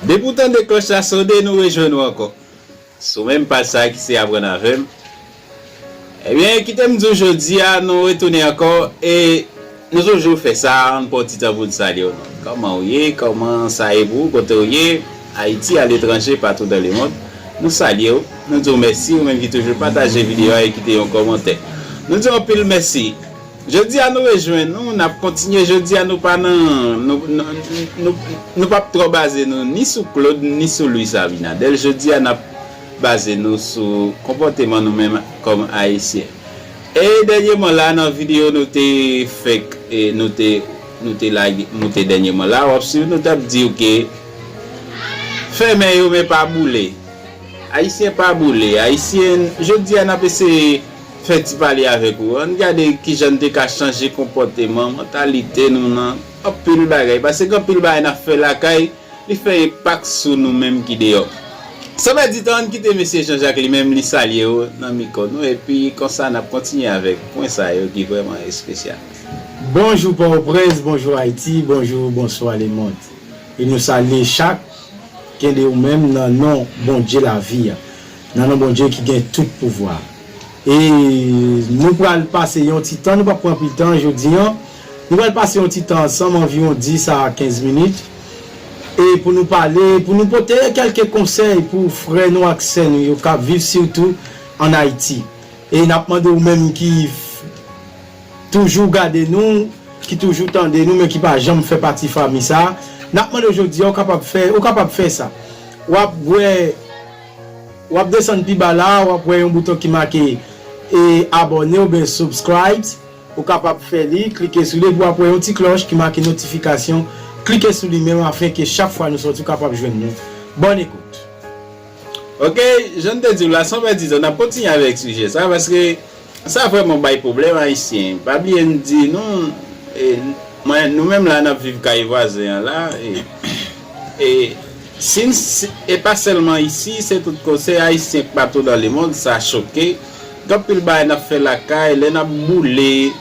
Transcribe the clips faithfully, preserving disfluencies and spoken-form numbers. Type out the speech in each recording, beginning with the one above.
Depi w tande klòch la sone, nou rejwenn ou ankò. Sou menm paj sa ki se Aprann avè m. Ebyen, kite m di w jodi a, nou retounen ankò e nou toujou fè sa, ann pran ti tan pou n salye w. Kòman w ye? Kòman sa ye pou ou? Kote w ye? Ayiti, aletranje, patou dans le monde. Nou salye w, nou di w mèsi, ou menm ki toujou pataje videyo a e kite yon kòmantè. Nou di w anpil mèsi. Jodi a nou rejwenn nou, n ap kontinye. Jodi a nou pa nan, nou, nou, nou, nou p ap twò baze nou ni sou Claude, ni sou Luis Abinader. Jodi a n ap baze nou sou konpòteman nou menm kòm Ayisyen. E dènyèman la, nan videyo nou te fèk, e nou te, nou te lage, moute dènyèman la, w ap swiv, nou t ap di w ke fèmen yo, men pa boule. Ayisyen pa boule. Ayisyen, jodi a n ap eseye fè ti pale avèk ou. Ann gade kijan n te ka chanje konpòteman, mantalite nou nan anpil bagay. Paske gen anpil bagay n ap fè lakay, li fè enpak sou nou menm ki deyò. San pèdi tan, ann kite mesye Jean Jacques li menm li salye w nan mikwo nou, epi konsa n ap kontinye avèk pwen sa yo ki vrèman espesyal. Bonjou Pòtoprens, bonjou Ayiti, bonjou, bonswa lemonn. E nou salye chak ken de ou menm nan non Bondye lavi a, nan non Bondye ki gen tout pouvwa. E nou pral pase yon ti tan, nou p ap pran anpil tan jodi a. Nou pral pase yon ti tan ansanm, anviwon dis a kenz minit. E pou nou pale, pou nou pote kèlke konsèy pou frè nou ak sè nou yo k ap viv sitou ann Ayiti. E n ap mande ou menm ki f- toujou gade nou, ki toujou tande nou, men ki pa janm fè pati fanmi sa a, n ap mande w jodi a, ou kapab fè, ou kapab fè sa. W ap wè, w ap desann pi ba la, w ap wè yon bouton ki make, e, abòne oubyen subscribe. Ou kapab fè li, klike sou li, epi w ap wè yon ti klòch ki make notifikasyon. Klike sou li menm, afenke chak fwa nou sòti, ou kapab jwenn nou. Bòn ekout. Ok, jan n te di w la, san pèdi tan, n ap kontinye avèk sijè sa, paske sa vrèman bay pwoblèm Ayisyen. Pa bliye n di nou, e, mwen, nou menm la, n ap viv kay vwazen an la, e, e, si n, si, e pa sèlman isi, se tout kote, se Ayisyen patou dans le monde, sa choke. Gen anpil bagay n ap fè lakay, lè n ap boule,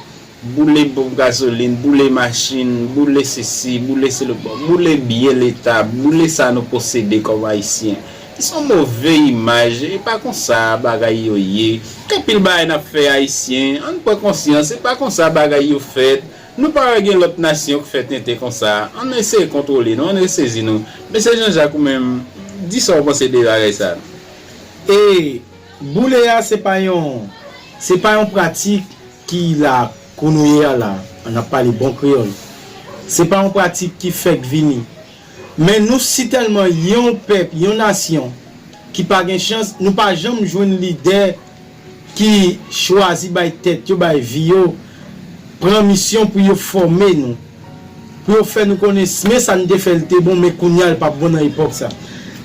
boule ponp gazolin, boule machin, boule sesi, boule selo, boule byen leta, boule sa nou posede kòm Ayisyen. Se yon move imaj, e pa konsa bagay yo ye. Gen anpil bagay n ap fè Ayisyen, ann pran konsyans, se pa konsa bagay yo fèt. Nou pa wè gen lòt nasyon k fè tenten konsa. Ann eseye kontwole nou, ann resezi nou. Mesye Jean Jacques, ou menm, di sa w panse de bagay sa. E boule a, se pa yon, se pa yon pratik ki la, kounye a la, ann ap pale bon kreyòl. Se pa yon pratik ki fèk vini. Men nou si tèlman yon pèp, yon nasyon ki pa gen chans, nou pa janm jwenn lidè ki chwazi bay tèt yo, bay vi yo, pran misyon pou yo fòme nou, pou yo fè nou konnen s- men sa n te fè l te bon, men kounye a l p ap bon nan epòk sa.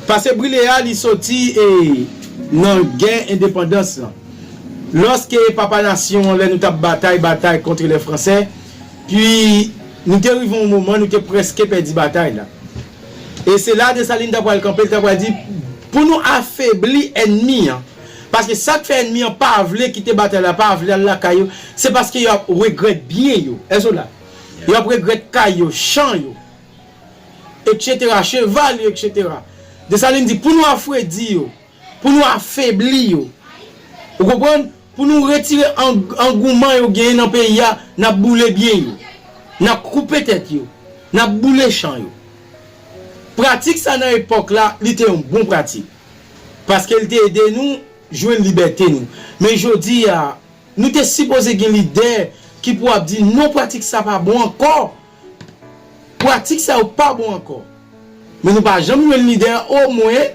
Pase brile a, li soti, e, nan gè endepandans lan. Lòske papa nasyon an, lè nou t ap batay, batay kont lè Fransè, pi nou te rive yon moman, nou te prèske pèdi batay la. E se la Desalin ta pral kanpe, l ta pral di, pou nou afebli ènmi an. Paske sa k fè ènmi an pa vle kite batay la, pa vle al lakay yo, se paske y ap regrèt byen yo. Èske w la? Y ap regrèt kay yo, chan yo, etsetera, cheval yo, etsetera. Desalin di, pou nou afredi yo, pou nou afebli yo. Ou konprann? Pou nou retire ang- angouman yo genyen nan peyi a, n ap boule byen yo. N ap koupe tèt yo. N ap boule chan yo. Pratik sa nan epòk la, li te yon bon pratik. Paske li te ede nou jwenn libète nou. Men jodi a, nou te sipoze gen lidè ki pou ap di, non, pratik sa pa bon ankò. Pratik sa yo pa bon ankò. Men nou pa janm jwenn lidè, omwen,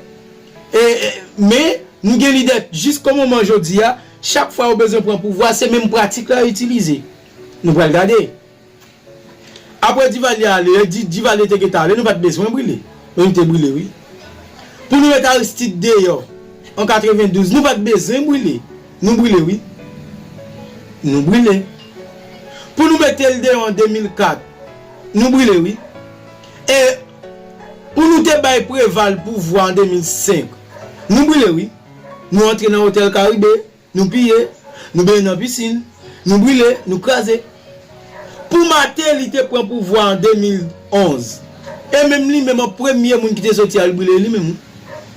e, e, men nou gen lidè jiska moman jodi a, chak fwa yo bezwen pran pouvwa, se menm pratik la yo itilize. Nou pral gade. Apre Divalye ale, Di- Divalye te gentan ale, nou pa t bezwen brile. Men nou te brile, wi. Pou nou met Aristide deyò, an katrevendouz, nou pa t bezwen brile. Nou brile, wi. Nou brile. Pou nou mete l deyò an de mil kat, nou brile, wi. E pou nou te bay Preval pouvwa an de mil senk, nou brile, wi. Nou antre nan Otèl Karibe, nou piye, nou benyen nan pisin, nou brile, nou kraze. Pou Martelly te pran pouvwa an de mil onz, E menm li menm an premye moun ki te soti al brile li menm wi.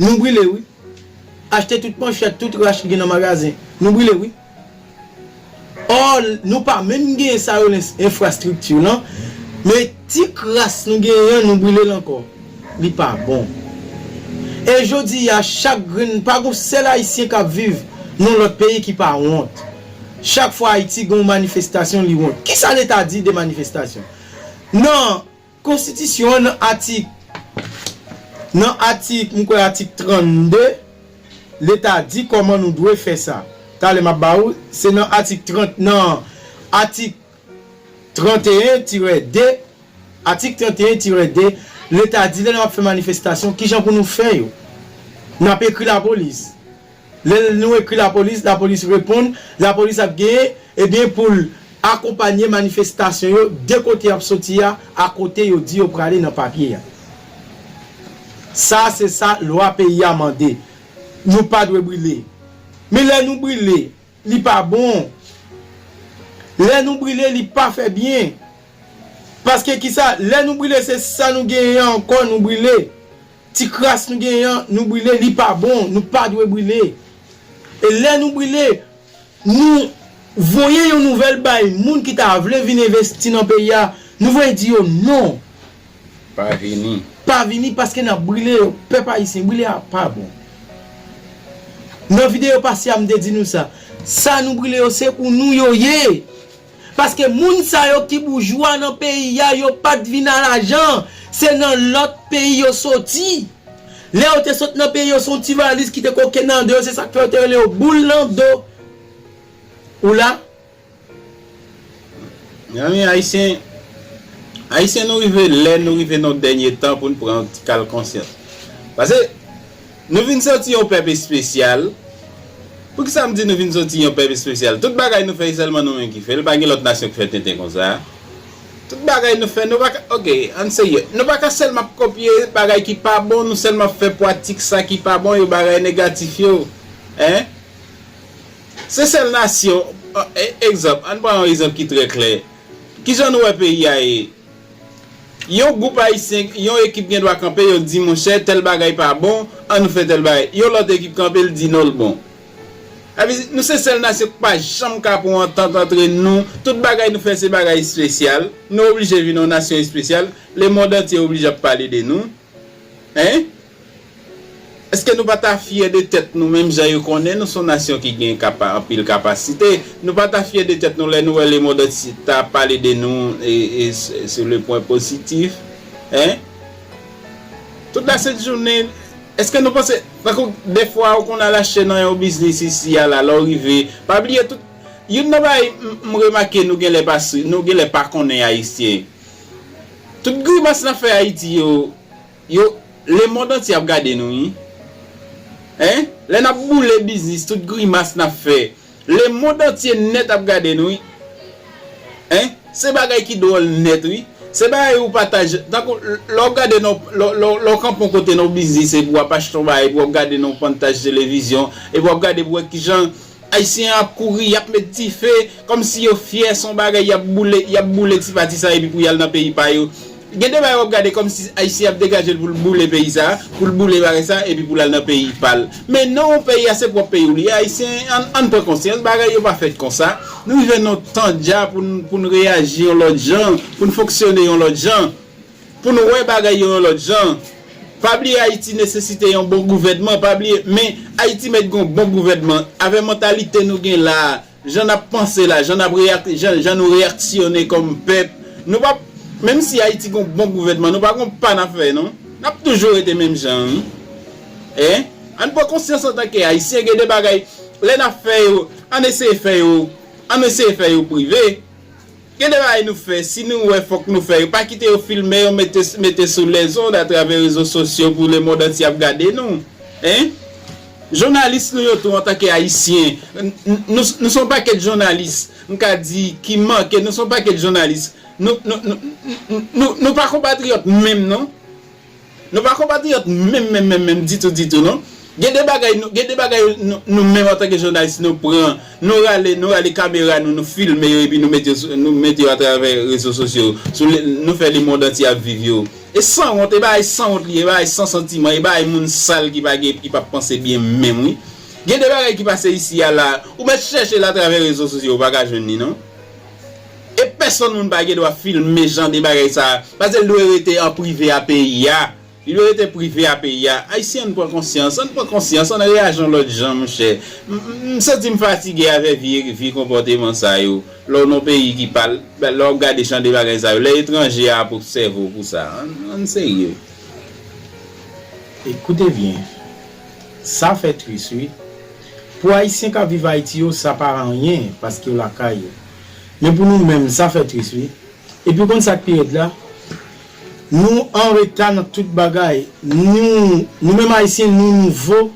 Nou brile wi. Achte tout manchèt, tout rach ki gen nan magazen. Nou brile wi. Ò, nou pa menm gen sa yo enfrastrikti lan, men ti kras nou genyen an nou brile l ankò. Li pa bon. E jodi a chak grenn, pa gon sèl ayisyen k ap viv nan lòt peyi ki pa wont. Chak fwa Ayiti gen yon manifestasyon li wont. Kisa leta di de manifestasyon? Nan konstitisyon an nan atik nan atik m kwè atik trannde, leta di kòman nou dwe fè sa. Talè m ap ba ou, se nan atik trant nan atik tranteyen tirè de, atik tranteyen tirè de, leta di lè n ap fè manifestasyon kijan pou nou fè yo. N ap ekri lapolis. Lè nou ekri lapolis, lapolis reponn, lapolis ap genyen, ebyen pou l akonpanye manifestasyon yo de kote y ap soti a, a kote yo di yo prale nan papye a. Sa se sa lwa peyi a mande. Nou pa dwe brile. Men lè nou brile, li pa bon. Lè nou brile, li pa fè byen. Paske kisa? Lè nou brile, se sa nou genyen an ankò nou brile. Ti kras nou genyen an, nou brile, li pa bon, nou pa dwe brile. E lè nou brile, nou voye yon nouvèl bay moun ki ta vle vin envesti nan peyi a, nou voye di yo non. Pa vini. Pa vini paske n ap brile yo. Pèp ayisyen, brile a pa bon. Nan videyo pase a, m te di nou sa. Sa nou brile yo, se pou nou yo ye. Paske moun sa yo ki boujwa nan peyi a, yo pa t vin a lajan. Se nan lòt peyi yo soti. Lè yo te sot nan peyi yo, se yon ti valiz ki te kokenn nan do yo, se sa k fè yo te rele yo boul nan do. Ou la? Mezanmi, Ayisyen, Ayisyen nou rive lè nou rive nan dènye tan pou n pran yon ti kal konsyans. Paske nou vin soti yon pèp espesyal. Poukisa m di nou vin soti yon pèp espesyal? Tout bagay nou fè, e sèlman nou menm ki fè l, pa gen lòt nasyon ki fè tenten konsa. Tout bagay nou fè, nou pa ka, oke, ann serye. Nou pa ka sèlman ap kopye bagay ki pa bon, nou sèlman ap fè pwatik sa ki pa bon yo, bagay negatif yo. Hein? Se sèl nasyon, e, egzanp, ann pran yon egzanp ki trè klè. Kijan nou wè peyi a ye? Yon gwoup ayisyen, yon ekip gen dwa kanpe, yo di, monchè, tèl bagay pa bon, ann nou fè tèl bagay. Yon lòt ekip kanpe, l di, non, l bon. Sa vle di, nou se sèl nasyon k pa janm ka pran antant antre nou. Tout bagay nou fè, se bagay espesyal. Nou oblije vin yon nasyon espesyal. Lemonn antye oblije ap pale de nou. Hein? Èske nou pa ta fyè de tèt nou, menm jan yo konnen nou se yon nasyon ki gen kapa-, anpil kapasite? Nou pa ta fyè de tèt nou lè nou wè lemonn antye ta pale de nou e, e, s-, sur le point positif? Hein? Tout la sent jounen, èske nou panse, tankou defwa ou konn al achte nan yon biznis isi a la, lè w rive, pa bliye tout, youn nan bagay m, m remake nou genlè pa sou, nou genlè pa konnen ayisyen. Tout grimas n ap fè Ayiti yo, yo, lemonn antye ap gade nou, wi. Hein? Lè n ap boule biznis, tout grimas n ap fè, lemonn antye nèt ap gade nou, wi. Hein? Se bagay ki dwòl nèt, wi. Se bagay ou pa ta j-, tankou, lè w gade nan, lè, lè, lè w kanpe yon kote nan yon biznis, epi w ap achte yon bagay, epi w ap gade nan yon panntaj televizyon, epi w ap gade pou wè kijan Ayisyen ap kouri, y ap met dife, kòmsi yo fyè, se yon bagay, y ap boule, y ap boule ti pati sa, epi pou y al nan peyi pa yo. Gen de bagay w ap gade kòmsi Ayisyen ap degaje l pou l boule peyi sa, pou l boule bagay sa, epi pou l al nan peyi pa l. Men non, peyi a se pwòp peyi w li ye, Ayisyen, ann, ann pran konsyans, bagay yo pa fèt konsa. Nou rive nan yon tan dja pou n, pou n reyaji yon lòt jan, pou n fonksyone yon lòt jan. Pou n wè bagay yo yon lòt jan. Pa bliye Ayiti nesesite yon bon gouvènman, pa bliye, men Ayiti mèt gen yon bon gouvènman. Avè mantalite nou gen la a, jan n ap panse la, jan n ap reyak-, jan, jan nou reyaksyone kòm pèp, nou p ap, menm si Ayiti gen yon bon gouvènman, nou pa gen yon pa n ap fè non. N ap toujou rete menm jan, wi. Hein? Ann pran konsyans antanke Ayisyen, gen de bagay, lè n ap fè yo, ann eseye fè yo, ann eseye fè yo prive. Gen de bagay nou fè, si nou wè fòk nou fè yo, pa kite yo filme yo, mete, mete sou lèzond atravè rezo sosyo pou lemonn antye ap gade nou. Hein? Jounalis nou yo tou antanke Ayisyen, n, n, nou, nou se yon pakèt jounalis, m ka di, ki manke, nou se yon pakèt jounalis. Nou, nou, nou, nou, nou, nou pa konpatriyòt menm non. Nou pa konpatriyòt menm, menm, menm, menm, ditou, ditou, non. Gen de bagay, nou, gen de bagay, nou, nou menm antanke jounalis, nou pran, nou rale, nou rale kamera nou, nou filme yo, epi nou mete yo sou, nou mete yo atravè rezo sosyo, sou le, nou fè lemonn antye ap viv yo. E sanwont, e bagay sanwont li ye, e bagay san santiman, e bagay moun sal ki pa gen, ki p ap panse byen menm wi. Gen de bagay ki pase isi a la, ou mèt chèche l atravè rezo sosyo, ou pa ka jwenn li non. E pèsonn moun pa gen dwa filme jan de bagay sa a, paske l dwe rete an prive a peyi a. Li dwe rete prive a peyi a. Ayisyen, ann pran konsyans, ann pran konsyans, ann reyaji yon lòt jan, monchè. M, m, m santi m fatige avèk vye, vye konpòteman sa yo. Lè w nan yon peyi ki pa l, lè w ap gade jan de bagay sa yo, lè etranje a ap obsève w pou sa, ann, ann serye. Ekoute byen, sa fè tris, wi. Pou Ayisyen k ap viv Ayiti yo, sa pa anyen, paske yo lakay yo. Men pou nou menm, sa fè tris, wi. Epi w konn sa k pi rèd la? Nou an reta nan tout bagay. Nou, nou menm Ayisyen, nou nouvo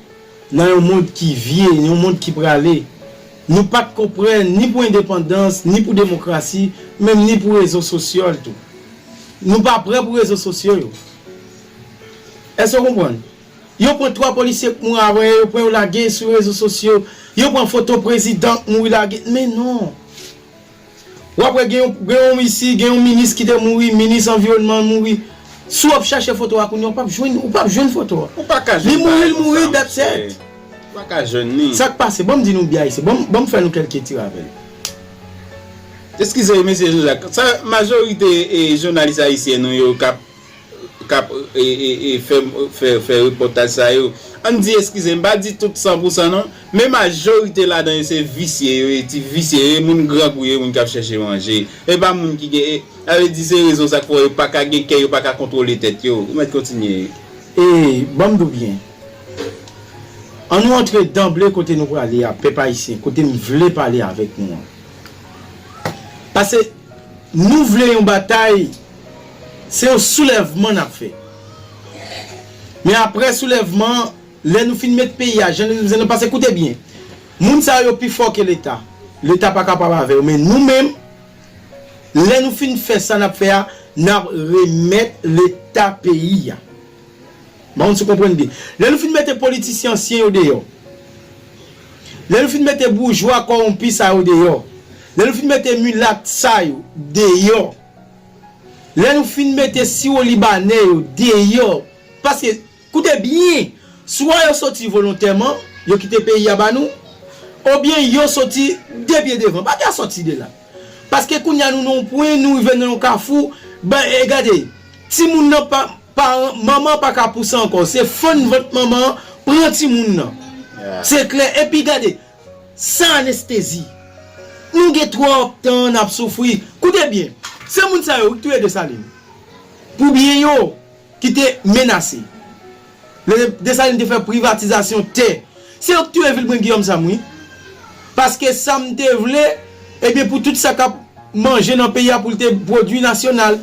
nan yon mond ki vye, yon mond ki prale. Nou pa t konprann ni pou endepandans, ni pou demokrasi, menm ni pou rezo sosyo tou. Nou pa prè pou rezo sosyo yo. Èske w konprann? Yo pran twa polisye k mouri avè yo, yo pran yo lage sou rezo sosyo. Yo pran foto prezidan k mouri lage. Men non. W ap wè gen yon, gen yon isi, gen yon minis ki te mouri, minis anviwònman an mouri. Si w ap chache foto a kounye a, ou p ap jwenn, ou p ap jwenn foto a. Ou pa ka jwenn bagay konsa, monchè. Li mouri, l mouri, that's it. Ou pa ka jwenn li. Sa k pase? Ban m di nou byen ayisyen. Ban m, ban m fè nou kèlke ti rapèl. Eskize, mesye Jean Jacques. Sa, majorite, e, jounalis ayisyen nou yo k ap k ap, e, e, e, fè, fè, fè repòtaj sa yo. Ann di, eskize m, m pa di tout san pou san non, men majorite ladan yo se visye yo ye, ti visye yo ye, moun grangou yo ye, moun k ap chèche manje. E pa moun ki gen, e, sa vle di se rezon sa k fè yo pa ka gen kè, yo pa ka kontwole tèt yo. Ou mèt kontinye. E, ban m di w byen. Ann nou antre danble kote nou prale a, pèp ayisyen, kote m vle pale avèk nou an. Paske nou vle yon batay, se yon soulèvman n ap fè. Men apre soulèvman, lè nou fin met peyi a jan nou bezwen nan, paske koute byen, moun sa yo pi fò ke Leta. Leta pa kapab avè yo, men nou menm, lè nou fin fè sa n ap fè a, n ap remèt Leta peyi a. Bon, si w konprann byen. Lè nou fin mete politisyen ansyen yo deyò, lè nou fin mete boujwa kòwonpi sa yo deyò, lè nou fin mete milat sa yo deyò, lè nou fin mete siwo libanè yo deyò, paske, koute byen, swa yo soti volontèman, yo kite peyi a ba nou, oubyen yo soti de pye devan. Bagay la soti de la. Paske kounye a nou nan yon pwen, nou rive nan yon kafou, ba, e gade, timoun nan pa, pa, manman an pa ka pouse ankò, se fann vant manman an pran timoun nan. Yeah. Se klè, epi gade, san anestezi. Nou gen twòp tan n ap soufri. Koute byen, se moun sa yo wi k touye Desalin. Pou byen yo ki te menase. Lè Desalin te fè privatizasyon tè, se yo k touye Vilbren Guillaume Sam wi. Paske Sam te vle, ebyen pou tout sa k ap manje nan peyi a pou l te pwodui nasyonal,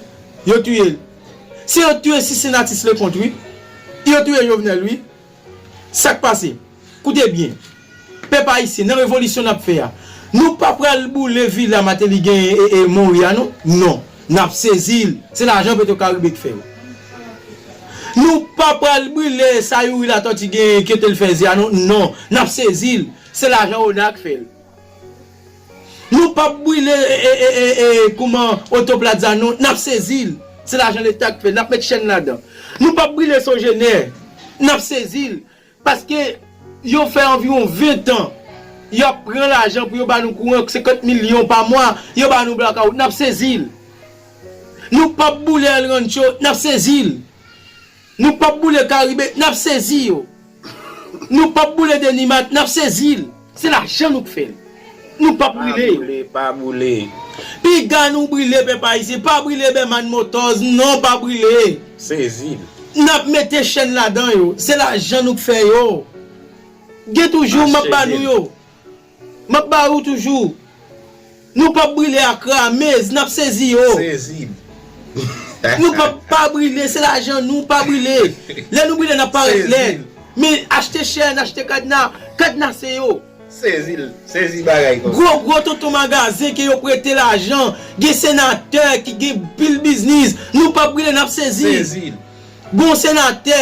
yo touye l. Se yo k touye Cincinnatus Leconte wi. Yo touye Jovenel wi. Sa k pase? Koute byen. Pèp ayisyen, nan revolisyon n ap fè a, nou pa pral boule vila Martelly genyen e, e Mori a non. Non. N ap sezi l. Se lajan Petro Caribe k fè l. Nou pa pral brile sa Youri Latortue genyen ki te l fè ze a non. Non. N ap sezi l. Se lajan ona k fè l. Nou p ap brile, e, e, e, e, e, kouman, Oto Plaza non, n ap sezi l. Se lajan Leta k fè l, n ap met chèn ladan. Nou p ap brile Sogener, n ap sezi l. Paske yo fè anviwon ven tan, y ap pran lajan pou yo ba nou kouran, senkant milyon pa mwa, yo ba nou blakawout, n ap sezi l. Nou p ap boule El Rancho, n ap sezi l. Nou p ap boule Karibe, n ap sezi yo. Nou p ap boule Denimat, n ap sezi l. Se lajan nou k fè l. Nou p ap brile yo. Pa boule, pa boule. Piga nou brile pèp ayisyen, pa brile Berman Motors, non, pa brile. Sezi l. N ap mete chèn ladan yo. Se lajan nou k fè yo. Gen toujou, m ap ba nou yo. M ap ba ou toujou. Nou p ap brile Akra, Mez, n ap sezi yo. Sezi. Nou p ap pa brile, se lajan nou, pa brile. Lè nou brile, n ap parèt lèd. Men achte chèn, achte kadna, kadnase yo. Sezi l, sezi bagay konsa. Gwo, gwo tonton magazen ke yo prete lajan, gen senatè ki gen pil biznis, nou p ap brile, n ap sezi. Sezi l. Gon senatè,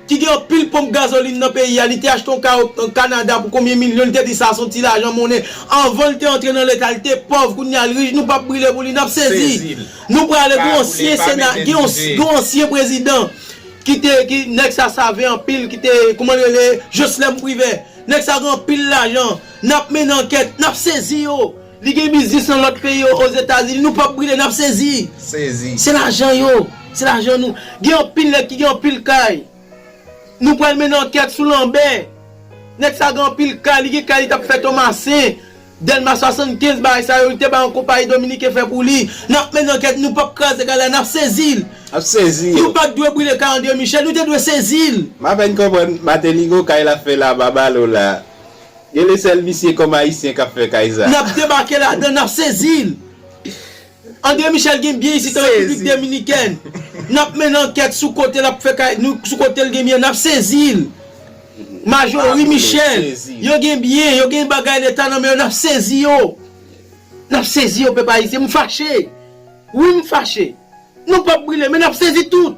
ki gen anpil ponp gazolin nan peyi a, li te achte yon kay Kanada pou konbyen milyon, li te di sa se yon ti lajan monnen. Anvan li te antre nan leta, li te pòv, kounye a li rich, nou p ap brile pou li, n ap sezi l. Nou prale gen yon ansyen sena, gen yon, gen yon ansyen prezidan ki te, ki, nèg sa save anpil, ki te, kouman l rele, Joslèm Privè. Nèg sa gen anpil lajan, n ap mennen ankèt, n ap sezi yo. Li gen biznis nan lòt peyi, Ozetazini, nou p ap brile, n ap sezi. Sezi. Se lajan yo, se lajan nou. Gen anpil nèg ki gen anpil kay. Nou pral mennen ankèt sou Lanbè. Nèg sa gen anpil kay, li gen kay li t ap fè Tomasen, Dèlma swasannkenz, bagay sa yo, li te bay yon konpayi dominiken fè pou li. N ap mennen ankèt, nou p ap kraze kay la, n ap sezi l. Ap sezi yo. Nou pa t dwe brile kay André Michel, nou te dwe sezi l. M apèn konprann Martelly gon kay l ap fè la, Babalo la. Gen lesèl misye kòm ayisyen k ap fè kay sa. N ap debake ladan, n ap sezi l. André Michel gen byen isit an Repiblik Dominikèn. N ap mennen ankèt sou kote l ap fè kay, nou, sou kote l gen byen, n ap sezi l. Majori Michel, yo gen byen, yo gen bagay leta nan men yo, n ap sezi yo. N ap sezi yo, pèp ayisyen. M fache. Wi, m fache. Nou p ap brile, men n ap sezi tout.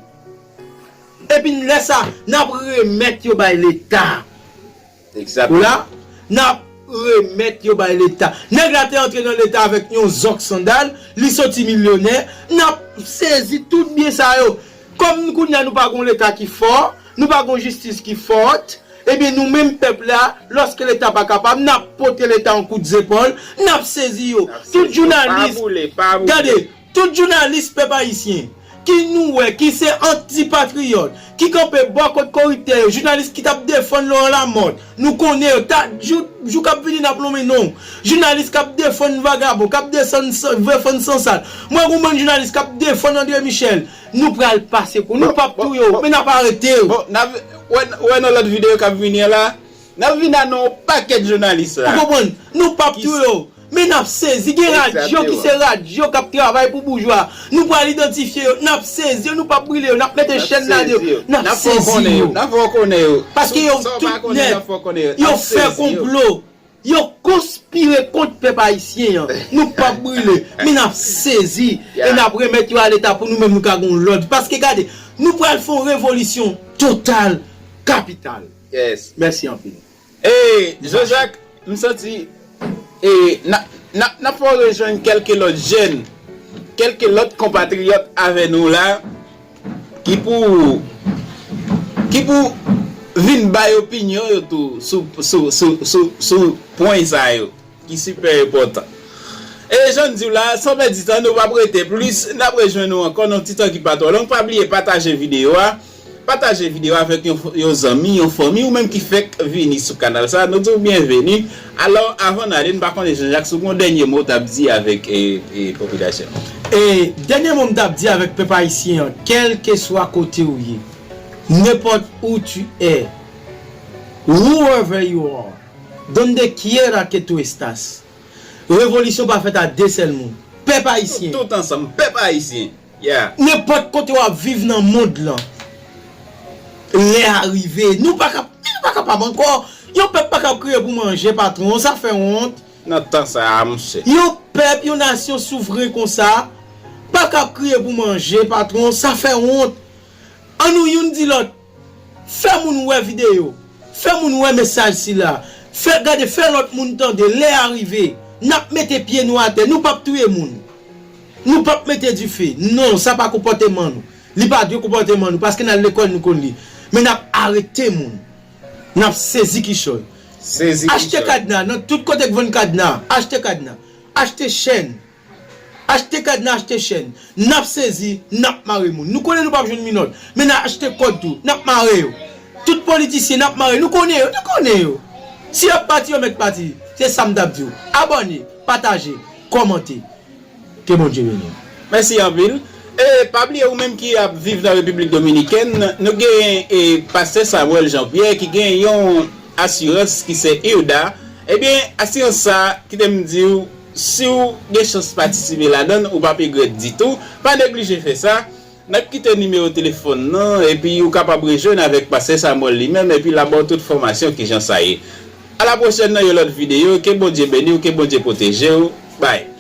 Epi lè sa, n ap remèt yo bay leta. Egzakteman. Ou la, n ap remèt yo bay leta. Nèg la te antre nan leta avèk yon zòk sandal, li soti milyonè, n ap sezi tout byen sa yo. Kòm kounye a nou pa gon leta ki fò, nou pa gon jistis ki fòt, ebyen nou menm pèp la, lòske leta pa kapab, n ap pote leta yon kout zepòl, n ap sezi yo. Tout jounalis, gade, tout jounalis pèp ayisyen ki nou wè ki se antipatriyòt, ki kanpe bò kot koriptè yo, jounalis ki t ap defann Laurent Lamothe, nou konnen yo, ta, jou, jou k ap vini n ap lonmen non w. Jounalis k ap defann vagabon, k ap desann san, defann sansal. Mwen wè gon bann jounalis k ap defann André Michel, nou pral pase kou, nou p ap touye w, men n ap arete w. Bon, n ap, wè, wè nan lòt videyo k ap vini an la, n ap vin a nan yon pakèt jounalis la. Ou konprann? Nou p ap touye w. Men n ap sezi, gen radyo ki se radyo k ap travay pou boujwa. Nou pral idantifye yo, n ap sezi yo, nou p ap brile yo, n ap mete chèn nan do yo, n ap sezi yo. N ap fè w konnen yo. Paske yo tout nèt, yo fè konplo, yo konspire kont pèp ayisyen an. Nou p ap brile, men n ap sezi e n ap remèt yo a leta pou nou menm nou ka gen yon lòd. Paske gade, nou pral fè yon revolisyon total, kapital. Mèsi anpil. E, Jean Jacques, m santi, e, n a, n a, n ap fè w rejwenn kèlke lòt jèn, kèlke lòt konpatriyòt avè nou la, ki pou, ki pou vin bay opinyon yo tou sou, sou, sou, sou, sou pwen sa yo ki sipè enpòtan. E jan n di w la, san pèdi tan, nou p ap rete plis, n ap rejwenn nou ankò nan yon ti tan ki pa twò long. Pa bliye pataje videyo a, pataje videyo a avèk yon, yon zanmi, yon fanmi, ou menm ki fèk vini sou kanal sa, nou di w byenveni. Alò, avan n ale, m pa konnen Jean Jacques, si w gen yon dènye mo w t ap di avèk, e, e, popilasyon. E dènye mo m t ap di avèk pèp ayisyen an, kèlkeswa kote w ye, n'importe où tu es, whoever you are, donde quiera que tú estás, revolisyon pa fèt a de sèl moun. Pèp ayisyen. Tout ansanm, pèp ayisyen. Yeah. Nenpòt kote w ap viv nan mond lan, lè a rive. Nou pa kap, nou pa kapab ankò. Yon pèp pa kap kriye pou manje, patwon. Sa fè wont. Nan tan sa a, monchè. Yon pèp, yon nasyon souvren konsa, pa kap kriye pou manje, patwon. Sa fè wont. An nou youn di lòt. Fè moun wè videyo. Fè moun wè mesaj sila. Fè, gade, fè lòt moun tande. Lè a rive. N ap mete pye nou atè. Nou p ap touye moun. Nou p ap mete dife. Non, sa pa konpòteman nou. Li pa dwe konpòteman nou. Paske n al lekòl, nou konn li. Men n ap arete moun. N ap sezi kichòy. Sezi kichòy. Achte kadna. Nan tout kote k vann kadna, achte kadna. Achte chèn. Achte kadna, achte chèn. N ap sezi, n ap mare moun. Nou konnen nou p ap jwenn minòt, men n a achte kòd tou. N ap mare yo. Tout politisyen, n ap mare. Nou konnen yo, nou konnen yo. Si y ap pati, yo mèt pati. Se sa m t ap di w. Abòne, pataje, kòmante. Ke Bondye beni w. Mèsi anpil. E pa bliye, ou menm ki ap viv nan Repiblik Dominikèn, nou gen, e, pastè Samuel Jean Pierre ki gen yon asirans ki se IRDA. Ebyen, asirans sa, kite m di w, si w gen chans patisipe ladan l, ou p ap regrèt ditou. Pa neglije fè sa. N ap kite nimewo telefòn nan, epi ou kapab rejwenn avèk pastè Samuel li menm, epi l ap ba w tout fòmasyon kijan sa ye. A la pwochèn nan yon lòt videyo, ke Bondye beni w, ke Bondye pwoteje w. Bye.